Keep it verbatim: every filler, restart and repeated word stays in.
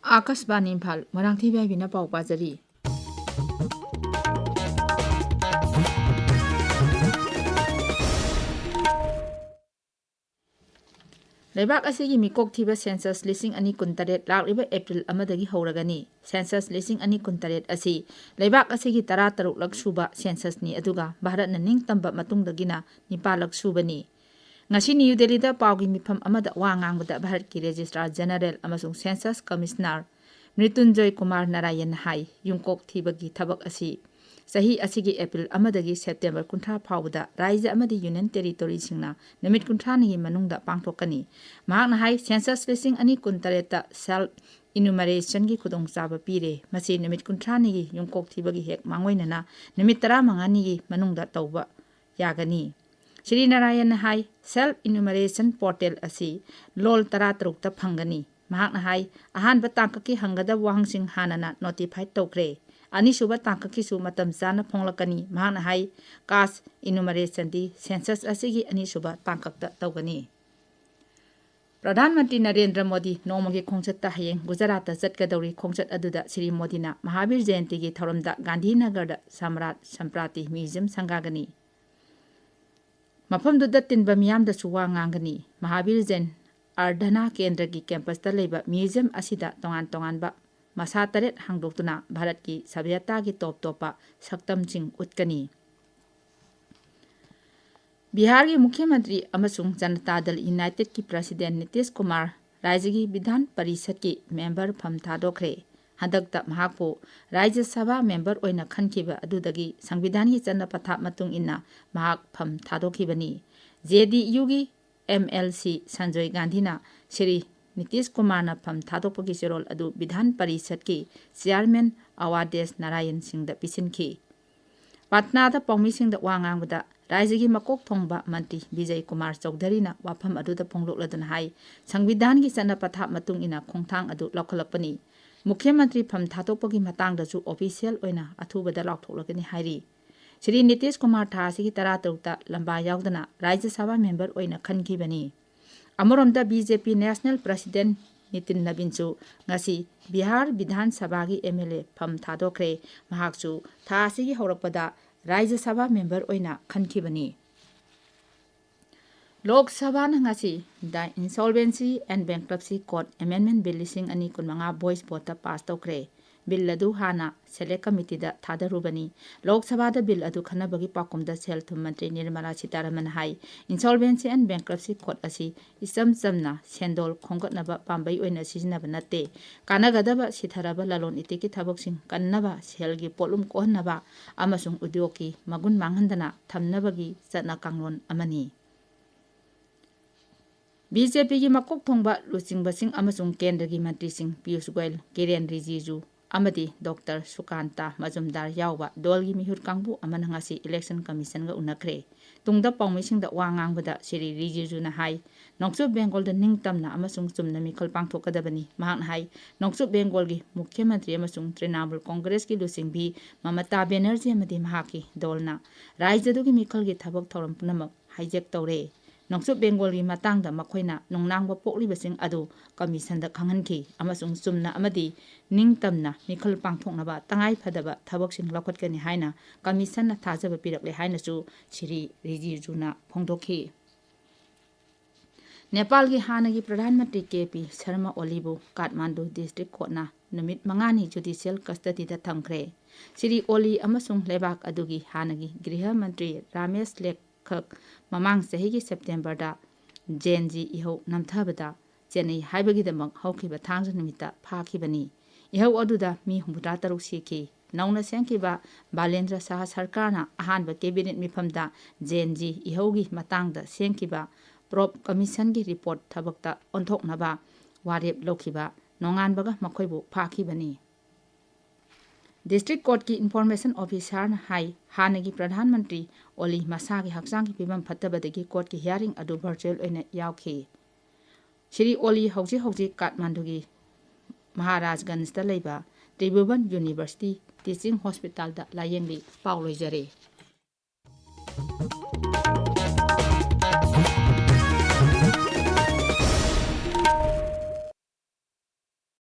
ꯑꯥꯀꯥꯁꯕꯥꯅꯤ ꯏꯝꯐꯥꯜ, ꯃꯣꯏꯔꯥꯡꯊꯣꯏ ꯏꯕꯥꯏꯕꯤꯅ ꯄꯥꯎ ꯄꯥꯖꯔꯤ꯫ ꯂꯩꯕꯥꯛ ꯑꯁꯤꯒꯤ ꯃꯤꯀꯣꯛ ꯊꯤꯕ ꯁꯦꯟꯁꯁ ꯂꯤꯁꯤꯡ ꯑꯅꯤ ꯀꯨꯟꯇꯔꯦꯠ ꯂꯥꯛꯂꯤꯕ ꯑꯦꯄ꯭ꯔꯤꯜ ꯑꯃꯗꯒꯤ ꯍꯧꯔꯒꯅꯤ꯫ ꯁꯦꯟꯁꯁ ꯂꯤꯁꯤꯡ ꯑꯅꯤ ꯀꯨꯟꯇꯔꯦꯠ ꯑꯁꯤ ꯂꯩꯕꯥꯛ ꯑꯁꯤꯒꯤ ꯇꯔꯥꯇꯔꯨꯛꯂꯛ ꯁꯨꯕ ꯁꯦꯟꯁꯁꯅꯤ, ꯑꯗꯨꯒ ꯚꯥꯔꯠꯅ ꯅꯤꯡꯇꯝꯕ ꯃꯇꯨꯡꯗꯒꯤꯅ ꯅꯤꯄꯥꯜꯂꯛ ꯁꯨꯕꯅꯤ꯫ ꯉꯁꯤ ꯅ꯭ꯌꯨ ꯗꯦꯜꯂꯤꯗ ꯄꯥꯎꯒꯤ ꯃꯤꯐꯝ ꯑꯃꯗ ꯋꯥ ꯉꯥꯡꯕꯗ ꯚꯥꯔꯠꯀꯤ ꯔꯦꯖꯤꯁꯇ꯭ꯔꯥꯔ ꯖꯦꯅꯔꯦꯜ ꯑꯃꯁꯨꯡ ꯁꯦꯟꯁꯁ ꯀꯃꯤꯁꯅꯔ ꯃ꯭ꯔꯤꯇꯨꯟꯖꯣꯏ ꯀꯨꯃꯥꯔ ꯅꯥꯔꯥꯌꯟꯅ ꯍꯥꯏ, ꯌꯨꯝꯀꯣꯛ ꯊꯤꯕꯒꯤ ꯊꯕꯛ ꯑꯁꯤ ꯆꯍꯤ ꯑꯁꯤꯒꯤ ꯑꯦꯄ꯭ꯔꯤꯜ ꯑꯃꯗꯒꯤ ꯁꯦꯞꯇꯦꯝꯕꯔ ꯀꯨꯟꯊ꯭ꯔꯥ ꯐꯥꯎꯕꯗ ꯔꯥꯖ꯭ꯌ ꯑꯃꯗꯤ ꯌꯨꯅꯤꯌꯟ ꯇꯦꯔꯤꯇꯣꯔꯤꯁꯤꯡꯅ ꯅꯨꯃꯤꯠ ꯀꯨꯟꯊ꯭ꯔꯥꯅꯤꯒꯤ ꯃꯅꯨꯡꯗ ꯄꯥꯡꯊꯣꯛꯀꯅꯤ꯫ ꯃꯍꯥꯛꯅ ꯍꯥꯏ, ꯁꯦꯟꯁꯁ ꯂꯤꯁꯤꯡ ꯑꯅꯤ ꯀꯨꯟꯇꯔꯦꯠꯇ ꯁꯦꯜꯐ ꯏꯅꯨꯃꯔꯦꯁꯟꯒꯤ ꯈꯨꯗꯣꯡꯆꯥꯕ ꯄꯤꯔꯦ꯫ ꯃꯁꯤ ꯅꯨꯃꯤꯠ ꯀꯨꯟꯊ꯭ꯔꯥꯅꯤꯒꯤ ꯌꯨꯝꯀꯣꯛ ꯊꯤꯕꯒꯤ ꯍꯦꯛ ꯃꯥꯡꯑꯣꯏꯅꯅ ꯅꯨꯃꯤꯠ ꯇꯔꯥꯃꯉꯥꯅꯤꯒꯤ ꯃꯅꯨꯡꯗ ꯇꯧꯕ ꯌꯥꯒꯅꯤ꯫ ꯁ꯭ꯔꯤ ꯅꯥꯔꯥꯌꯟꯅ ꯍꯥꯏ, ꯁꯦꯜꯐ ꯏꯅꯨꯃꯔꯦꯁꯟ ꯄꯣꯔꯇꯦꯜ ꯑꯁꯤ ꯂꯣꯜ ꯇꯔꯥꯇꯔꯨꯛꯇ ꯐꯪꯒꯅꯤ꯫ ꯃꯍꯥꯛꯅ ꯍꯥꯏ, ꯑꯍꯥꯟꯕ ꯇꯥꯡꯀꯛꯀꯤ ꯍꯪꯒꯗꯕ ꯋꯥꯍꯪꯁꯤꯡ ꯍꯥꯟꯅꯅ ꯅꯣꯇꯤꯐꯥꯏ ꯇꯧꯈ꯭ꯔꯦ꯫ ꯑꯅꯤꯁꯨꯕ ꯇꯥꯡꯀꯛꯀꯤꯁꯨ ꯃꯇꯝ ꯆꯥꯅ ꯐꯣꯡꯂꯛꯀꯅꯤ꯫ ꯃꯍꯥꯛꯅ ꯍꯥꯏ, ꯀꯥꯁ ꯏꯅꯨꯃꯔꯦꯁꯟꯗꯤ ꯁꯦꯟꯁꯁ ꯑꯁꯤꯒꯤ ꯑꯅꯤꯁꯨꯕ ꯇꯥꯡꯀꯛꯇ ꯇꯧꯒꯅꯤ꯫ ꯄ꯭ꯔꯙꯥꯟ ꯃꯟꯇ꯭ꯔꯤ ꯅꯔꯦꯟꯗ꯭ꯔ ꯃꯣꯗꯤ ꯅꯣꯡꯃꯒꯤ ꯈꯣꯡꯆꯠꯇ ꯍꯌꯦꯡ ꯒꯨꯖꯔꯥꯠꯇ ꯆꯠꯀꯗꯧꯔꯤ꯫ ꯈꯣꯡꯆꯠ ꯑꯗꯨꯗ ꯁ꯭ꯔꯤ ꯃꯣꯗꯤꯅ ꯃꯍꯥꯕꯤꯔ ꯖꯌꯟꯇꯤꯒꯤ ꯊꯧꯔꯝꯗ ꯒꯥꯟꯙꯤꯅꯒꯔꯗ ꯁꯝꯔꯥꯠ ꯁꯝꯄ꯭ꯔꯥꯇꯤ ꯃ꯭ꯌꯨꯖꯤꯌꯝ ꯁꯪꯒꯥꯒꯅꯤ꯫ ꯃꯐꯝꯗꯨꯗ ꯇꯤꯟꯕ ꯃꯤꯌꯥꯝꯗꯁꯨ ꯋꯥ ꯉꯥꯡꯒꯅꯤ꯫ ꯃꯍꯥꯕꯤꯔ ꯖꯌꯟ ꯑꯔꯙꯅꯥ ꯀꯦꯟꯗ꯭ꯔꯒꯤ ꯀꯦꯝꯄꯁꯇ ꯂꯩꯕ ꯃ꯭ꯌꯨꯖꯤꯌꯝ ꯑꯁꯤꯗ ꯇꯣꯉꯥꯟ ꯇꯣꯉꯥꯟꯕ ꯃꯁꯥ ꯇꯔꯦꯠ ꯍꯥꯡꯗꯣꯛꯇꯨꯅ ꯚꯥꯔꯠꯀꯤ ꯁꯚ꯭ꯌꯇꯥꯒꯤ ꯇꯣꯞ ꯇꯣꯞꯄ ꯁꯛꯇꯝꯁꯤꯡ ꯎꯠꯀꯅꯤ꯫ ꯕꯤꯍꯥꯔꯒꯤ ꯃꯨꯈ꯭ꯌ ꯃꯟꯇ꯭ꯔꯤ ꯑꯃꯁꯨꯡ ꯖꯅꯇꯥ ꯗꯜ ꯌꯨꯅꯥꯏꯇꯦꯗꯀꯤ ꯄ꯭ꯔꯁꯤꯗꯦꯟ ꯅꯤꯇꯤꯁ ꯀꯨꯃꯥꯔ ꯔꯥꯖ꯭ꯌꯒꯤ ꯕꯤꯙꯥꯟ ꯄꯔꯤꯁꯠꯀꯤ ꯃꯦꯝꯕꯔ ꯐꯝ ꯊꯥꯗꯣꯛꯈ꯭ꯔꯦ꯫ ꯍꯟꯗꯛꯇ ꯃꯍꯥꯛꯄꯨ ꯔꯥꯖ꯭ꯌ ꯁꯚꯥ ꯃꯦꯝꯕꯔ ꯑꯣꯏꯅ ꯈꯟꯈꯤꯕ ꯑꯗꯨꯗꯒꯤ ꯁꯪꯕꯤꯙꯥꯟꯒꯤ ꯆꯠꯅ ꯄꯊꯥꯞ ꯃꯇꯨꯡ ꯏꯟꯅ ꯃꯍꯥꯛ ꯐꯝ ꯊꯥꯗꯣꯛꯈꯤꯕꯅꯤ꯫ ꯖꯦ ꯗꯤ ꯌꯨꯒꯤ ꯑꯦꯝ ꯑꯦꯜ ꯁꯤ ꯁꯟꯖꯣꯏ ꯒꯥꯟꯙꯤꯅ ꯁ꯭ꯔꯤ ꯅꯤꯇꯤꯁ ꯀꯨꯃꯥꯔꯅ ꯐꯝ ꯊꯥꯗꯣꯛꯄꯒꯤ ꯆꯦꯔꯣꯜ ꯑꯗꯨ ꯕꯤꯙꯥꯟ ꯄꯔꯤꯁꯠꯀꯤ ꯆꯤꯌꯥꯔꯃꯦꯟ ꯑꯋꯥꯗꯦꯁ ꯅꯥꯔꯥꯌꯟ ꯁꯤꯡꯗ ꯄꯤꯁꯤꯟꯈꯤ꯫ ꯄꯠꯅꯥꯗ ꯄꯥꯎꯃꯤꯁꯤꯡꯗ ꯋꯥ ꯉꯥꯡꯕꯗ ꯔꯥꯖ꯭ꯌꯒꯤ ꯃꯀꯣꯛ ꯊꯣꯡꯕ ꯃꯟꯇ꯭ꯔꯤ ꯕꯤꯖꯌ ꯀꯨꯃꯥꯔ ꯆꯧꯙꯔꯤꯅ ꯋꯥꯐꯝ ꯑꯗꯨꯗ ꯐꯣꯡꯗꯣꯛꯂꯗꯨꯅ ꯍꯥꯏ, ꯁꯪꯕꯤꯙꯥꯟꯒꯤ ꯆꯠꯅ ꯄꯊꯥꯞ ꯃꯇꯨꯡ ꯏꯟꯅ ꯈꯣꯡꯊꯥꯡ ꯑꯗꯨ ꯂꯧꯈꯠꯂꯛꯄꯅꯤ꯫ ꯃꯨꯈ꯭ꯌ ꯃꯟꯇ꯭ꯔꯤ ꯐꯝ ꯊꯥꯗꯣꯛꯄꯒꯤ ꯃꯇꯥꯡꯗꯁꯨ ꯑꯣꯐꯤꯁꯤꯌꯦꯜ ꯑꯣꯏꯅ ꯑꯊꯨꯕꯗ ꯂꯥꯎꯊꯣꯛꯂꯒꯅꯤ ꯍꯥꯏꯔꯤ꯫ ꯁ꯭ꯔꯤ ꯅꯤꯇꯤꯁ ꯀꯨꯃꯥꯔ ꯊꯥ ꯑꯁꯤꯒꯤ ꯇꯔꯥꯇꯔꯨꯛꯇ ꯂꯝꯕꯥ ꯌꯥꯎꯗꯅ ꯔꯥꯖ꯭ꯌ ꯁꯚꯥ ꯃꯦꯝꯕꯔ ꯑꯣꯏꯅ ꯈꯟꯈꯤꯕꯅꯤ꯫ ꯑꯃꯔꯣꯝꯗ ꯕꯤ ꯖꯦ ꯄꯤ ꯅꯦꯁꯅꯦꯜ ꯄ꯭ꯔꯁꯤꯗꯦꯟ ꯅꯤꯇꯤꯟ ꯅꯕꯤꯟꯁꯨ ꯉꯁꯤ ꯕꯤꯍꯥꯔ ꯕꯤꯙꯥꯟ ꯁꯚꯥꯒꯤ ꯑꯦꯝ ꯑꯦꯜ ꯑꯦ ꯐꯝ ꯊꯥꯗꯣꯛꯈ꯭ꯔꯦ꯫ ꯃꯍꯥꯛꯁꯨ ꯊꯥ ꯑꯁꯤꯒꯤ ꯍꯧꯔꯛꯄꯗ ꯔꯥꯖ꯭ꯌ ꯁꯚꯥ ꯃꯦꯝꯕꯔ ꯑꯣꯏꯅ ꯈꯟꯈꯤꯕꯅꯤ꯫ ꯂꯣꯛ ꯁꯚꯥꯅ ꯉꯁꯤ The Insolvency and Bankruptcy Code Amendment Bill ꯂꯤꯁꯤꯡ ꯑꯅꯤ ꯀꯨꯟꯃꯉꯥ voice voteꯇ ꯄꯥꯁ ꯇꯧꯈ꯭ꯔꯦ꯫ ꯕꯤꯜ ꯑꯗꯨ ꯍꯥꯟꯅ ꯁꯦꯂꯦꯛ ꯀꯃꯤꯇꯤꯗ ꯊꯥꯗꯔꯨꯕꯅꯤ꯫ ꯂꯣꯛ ꯁꯚꯥꯗ ꯕꯤꯜ ꯑꯗꯨ ꯈꯟꯅꯕꯒꯤ ꯄꯥꯎꯈꯨꯝꯗ ꯁꯦꯜ ꯊꯨꯝ ꯃꯟꯇ꯭ꯔꯤ ꯅꯤꯔꯃꯂꯥ ꯁꯤꯇꯥꯔꯥꯃꯟ ꯍꯥꯏ, Insolvency and Bankruptcy Code ꯑꯁꯤ ꯏꯆꯝ ꯆꯝꯅ ꯁꯦꯟꯗꯣꯜ ꯈꯣꯝꯒꯠꯅꯕ ꯄꯥꯝꯕꯩ ꯑꯣꯏꯅ ꯁꯤꯖꯤꯟꯅꯕ ꯅꯠꯇꯦ꯫ ꯀꯥꯟꯅꯒꯗꯕ ꯁꯤꯊꯔꯕ ꯂꯂꯣꯟ ꯏꯇꯤꯛꯀꯤ ꯊꯕꯛꯁꯤꯡ ꯀꯟꯅꯕ, ꯁꯦꯜꯒꯤ ꯄꯣꯠꯂꯨꯝ ꯀꯣꯛꯍꯟꯅꯕ ꯑꯃꯁꯨꯡ ꯎꯗ꯭ꯌꯣꯒꯀꯤ ꯃꯒꯨꯟ ꯃꯥꯡꯍꯟꯗꯅ ꯊꯝꯅꯕꯒꯤ ꯆꯠꯅ ꯀꯥꯡꯂꯣꯟ ꯑꯃꯅꯤ꯫ ꯕꯤ ꯖꯦ ꯄꯤꯒꯤ ꯃꯀꯣꯛ ꯊꯣꯡꯕ ꯂꯨꯆꯤꯡꯕꯁꯤꯡ ꯑꯃꯁꯨꯡ ꯀꯦꯟꯗ꯭ꯔꯒꯤ ꯃꯟꯇ꯭ꯔꯤꯁꯤꯡ ꯄꯤꯌꯨꯁ ꯒꯣꯌꯜ, ꯀꯤꯔꯦꯟ ꯔꯤꯖꯤꯖꯨ ꯑꯃꯗꯤ ꯗꯣꯛꯇꯔ ꯁꯨꯀꯥꯟꯇꯥ ꯃꯖꯨꯝꯗꯥꯔ ꯌꯥꯎꯕ ꯗꯣꯜꯒꯤ ꯃꯤꯍꯨꯠ ꯀꯥꯡꯕꯨ ꯑꯃꯅ ꯉꯁꯤ ꯏꯂꯦꯛꯁꯟ ꯀꯃꯤꯁꯟꯒ ꯎꯅꯈ꯭ꯔꯦ꯫ ꯇꯨꯡꯗ ꯄꯥꯎꯃꯤꯁꯤꯡꯗ ꯋꯥ ꯉꯥꯡꯕꯗ ꯁ꯭ꯔꯤ ꯔꯤꯖꯤꯖꯨꯅ ꯍꯥꯏ, ꯅꯣꯡꯆꯨꯞ ꯕꯦꯡꯒꯣꯜꯗ ꯅꯤꯡꯇꯝꯅ ꯑꯃꯁꯨꯡ ꯆꯨꯝꯅ ꯃꯤꯈꯜ ꯄꯥꯡꯊꯣꯛꯀꯗꯕꯅꯤ꯫ ꯃꯍꯥꯛꯅ ꯍꯥꯏ, ꯅꯣꯡꯆꯨꯞ ꯕꯦꯡꯒꯣꯜꯒꯤ ꯃꯨꯈ꯭ꯌ ꯃꯟꯇ꯭ꯔꯤ ꯑꯃꯁꯨꯡ ꯇ꯭ꯔꯤꯅꯥꯃꯨꯜ ꯀꯣꯡꯒ꯭ꯔꯦꯁꯀꯤ ꯂꯨꯆꯤꯡꯕꯤ ꯃꯃꯇꯥ ꯕꯦꯅꯔꯖꯤ ꯑꯃꯗꯤ ꯃꯍꯥꯛꯀꯤ ꯗꯣꯜꯅ ꯔꯥꯖ꯭ꯌꯗꯨꯒꯤ ꯃꯤꯈꯜꯒꯤ ꯊꯕꯛ ꯊꯧꯔꯝ ꯄꯨꯝꯅꯃꯛ ꯍꯥꯏꯖꯦꯛ ꯇꯧꯔꯦ꯫ ꯅꯣꯡꯆꯨꯞ ꯕꯦꯡꯒꯣꯜꯒꯤ ꯃꯇꯥꯡꯗ ꯃꯈꯣꯏꯅ ꯅꯨꯡꯅꯥꯡꯕ ꯄꯣꯛꯂꯤꯕꯁꯤꯡ ꯑꯗꯨ ꯀꯃꯤꯁꯟꯗ ꯈꯪꯍꯟꯈꯤ ꯑꯃꯁꯨꯡ ꯆꯨꯝꯅ ꯑꯃꯗꯤ ꯅꯤꯡꯇꯝꯅ ꯃꯤꯈꯜ ꯄꯥꯡꯊꯣꯛꯅꯕ ꯇꯉꯥꯏꯐꯗꯕ ꯊꯕꯛꯁꯤꯡ ꯂꯧꯈꯠꯀꯅꯤ ꯍꯥꯏꯅ ꯀꯃꯤꯁꯟꯅ ꯊꯥꯖꯕ ꯄꯤꯔꯛꯂꯦ ꯍꯥꯏꯅꯁꯨ ꯁ꯭ꯔꯤ ꯔꯤꯖꯤꯖꯨꯅ ꯐꯣꯡꯗꯣꯛꯈꯤ꯫ ꯅꯦꯄꯥꯜꯒꯤ ꯍꯥꯟꯅꯒꯤ Pradhan Mantri K P Sharma ꯑꯣꯂꯤꯕꯨ ꯀꯥꯊꯃꯥꯟꯗꯨ district ꯀꯣꯔꯠꯅ ꯅꯨꯃꯤꯠ ꯃꯉꯥꯅꯤ ꯖꯨꯗꯤꯁꯤꯌꯦꯜ ꯀꯁꯇꯗꯤꯗ ꯊꯝꯈ꯭ꯔꯦ꯫ ꯁ꯭ꯔꯤ ꯑꯣꯂꯤ ꯑꯃꯁꯨꯡ ꯂꯩꯕꯥꯛ ꯑꯗꯨꯒꯤ ꯍꯥꯟꯅꯒꯤ ꯒ꯭ꯔꯤꯍ ꯃꯟꯇ꯭ꯔꯤ ꯔꯥꯃꯦꯁ ꯂꯦꯈꯛ ꯃꯃꯥꯡ ꯆꯍꯤꯒꯤ ꯁꯦꯞꯇꯦꯝꯕꯔꯗ ꯖꯦꯟ ꯖꯤ ꯏꯍꯧ ꯅꯝꯊꯕꯗ ꯆꯦꯟꯅꯩ ꯍꯥꯏꯕꯒꯤꯗꯃꯛ ꯍꯧꯈꯤꯕ ꯊꯥꯡꯖ ꯅꯨꯃꯤꯠꯇ ꯐꯥꯈꯤꯕꯅꯤ꯫ ꯏꯍꯧ ꯑꯗꯨꯗ ꯃꯤ ꯍꯨꯝꯐꯨꯇꯔꯥ ꯇꯔꯨꯛ ꯁꯤꯈꯤ꯫ ꯅꯧꯅ ꯁꯦꯝꯈꯤꯕ ꯕꯥꯂꯦꯟꯗ꯭ꯔ ꯁꯥꯍ ꯁꯔꯀꯥꯔꯅ ꯑꯍꯥꯟꯕ ꯀꯦꯕꯤꯅꯦꯠ ꯃꯤꯐꯝꯗ ꯖꯦꯟ ꯖꯤ ꯏꯍꯧꯒꯤ ꯃꯇꯥꯡꯗ ꯁꯦꯝꯈꯤꯕ ꯄ꯭ꯔꯣꯞ ꯀꯃꯤꯁꯟꯒꯤ ꯔꯤꯄꯣꯔꯠ ꯊꯕꯛꯇ ꯑꯣꯟꯊꯣꯛꯅꯕ ꯋꯥꯔꯦꯞ ꯂꯧꯈꯤꯕ ꯅꯣꯡꯉꯥꯟꯕꯒ ꯃꯈꯣꯏꯕꯨ ꯐꯥꯈꯤꯕꯅꯤ꯫ ꯗꯤꯁꯇ꯭ꯔꯤꯛ ꯀꯣꯔꯠꯀꯤ ꯏꯟꯐꯣꯔꯃꯦꯁꯟ ꯑꯣꯐꯤꯁꯥꯔꯅ ꯍꯥꯏ, ꯍꯥꯟꯅꯒꯤ ꯄ꯭ꯔꯙꯥꯟ ꯃꯟꯇ꯭ꯔꯤ ꯑꯣꯂꯤ ꯃꯁꯥꯒꯤ ꯍꯛꯆꯥꯡꯒꯤ ꯐꯤꯕꯝ ꯐꯠꯇꯕꯗꯒꯤ ꯀꯣꯔꯠꯀꯤ ꯍꯤꯌꯥꯔꯤꯡ ꯑꯗꯨ ꯚꯔꯆꯨꯑꯦꯜ ꯑꯣꯏꯅ ꯌꯥꯎꯈꯤ꯫ ꯁ꯭ꯔꯤ ꯑꯣꯂꯤ ꯍꯧꯖꯤꯛ ꯍꯧꯖꯤꯛ ꯀꯥꯊꯃꯥꯟꯗꯨꯒꯤ ꯃꯍꯥꯔꯥꯖꯒꯟꯖꯇ ꯂꯩꯕ ꯇ꯭ꯔꯤꯚꯨꯕꯟ ꯌꯨꯅꯤꯚꯔꯁꯤꯇꯤ ꯇꯤꯆꯤꯡ ꯍꯣꯁꯄꯤꯇꯥꯜꯗ ꯂꯥꯌꯦꯡꯂꯤ꯫ ꯄꯥꯎ ꯂꯣꯏꯖꯔꯦ꯫